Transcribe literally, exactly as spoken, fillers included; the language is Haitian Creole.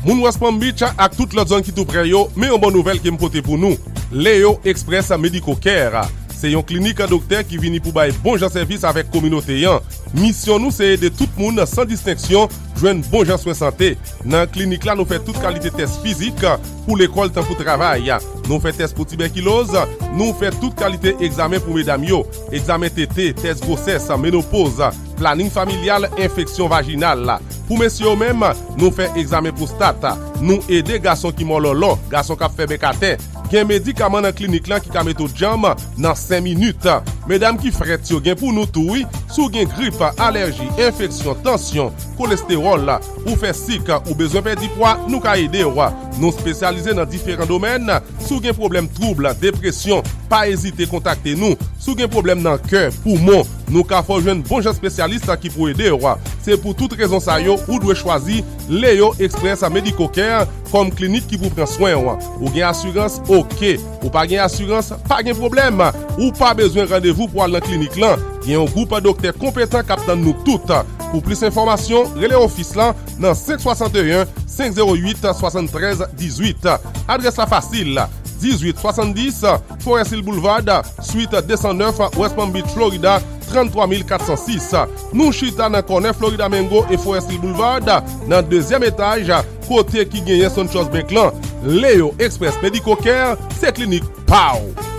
Moun West Palm Beach ak tout lòt zòn ki tou prè yo, men yon bon nouvèl ke m pote pou nou. Leo Express Medical Care se yon klinik doktè ki vini pou bay bon jan sèvis avèk kominote an. Misyon nou se ede tout moun san distenksyon jwenn bon jan swen sante. Nan klinik la, nou fè tout kalite tès fizik pou lekòl tankou travay. Nou fè tès pou tibèkiloz, nou fè tout kalite egzamen pou medam yo, egzamen tete, tès gwosès, menopoz, planin familyal, enfeksyon vajinal. Pou mesye yo menm, nou fè egzamen pwostat. Nou ede gason ki mòlòlò, gason k ap fè bèk atè. Gen medikaman nan klinik lan ki ka mete w djanm nan senk minit. Medam ki frèt yo gen pou nou tou wi. Si w gen grip, alèji, enfeksyon, tansyon, kolestewòl, ou fè sik, ou bezwen pèdi pwa, nou ka ede w. Nou espesyalize nan diferan domèn. Si w gen pwoblèm twoub, depresyon, pa ezite kontakte nou. Si w gen pwoblèm nan kè, poumon, nou ka fè w jwenn bon jan espesyalis ki pou ede w. Se pou tout rezon sa yo, ou dwe chwazi Leo Express Medical Care kòm klinik ki pou pran swen w. Ou gen asirans? Oke. Ou pa gen asirans? Pa gen pwoblèm. Ou pa bezwen randevou pou al nan klinik lan. Gen yon gwoup doktè konpetan k ap tann nou tout. Pou plis enfòmasyon, rele ofis lan nan senk swasanteyen, senk zewo uit, swasanntrèz dizuit. Adrès la fasil, dizuit swasanndis Forest Hill Boulevard, suite deux cent neuf, West Palm Beach, Florida, tranntrwa mil katsan sis. Nou chita nan kònè Florida Mango e Forest Hill Boulevard, nan dezyèm etaj, kote ki genyen Suntrust Bank lan. Leo Express Medical Care, se klinik pa w.